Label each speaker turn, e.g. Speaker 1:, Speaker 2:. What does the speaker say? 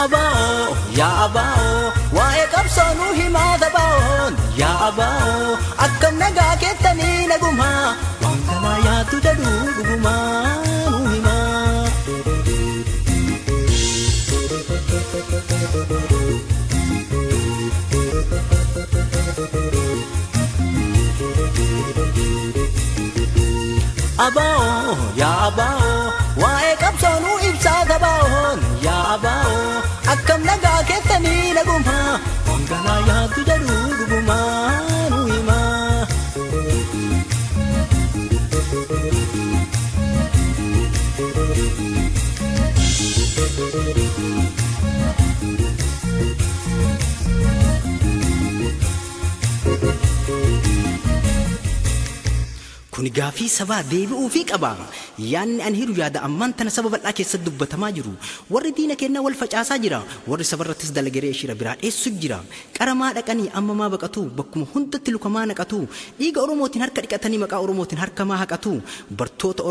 Speaker 1: Abaa'oo yaa abaa'oo waa'ee qabsoo nuu himaa tabaa'oon yaa abaa'oo akkam nagaa keettanii nagumaa waan kanaa yaaddu jedhu dhugumaa nuu himaa. Abaa'oo yaa abaa'oo waa'ee qabsoo nuu ibsaa tabaa'oon yaa abaa'oo akkam nagaa keettanii nagumaa waan kanaa yaaddu jedhu dhugumaa nuu himaa. Kuni gaafii sabaa deebi'uufii qaba. Yaanni ani hiru yaada ammaan tana saba bal'aa keessatti dubbatamaa jiru. Warri diina keennaa wal facaasaa jira. Warri sabarrattis dalageree shira biraa dheessu jira. Qara maa dhaqanii amma maa baqatu? Bakkuma hundatti luka maa naqatu? Dhiiga Oromootiin harka dhiqatanii maqaa Oromootiin harka maa haqatu? Bartoota.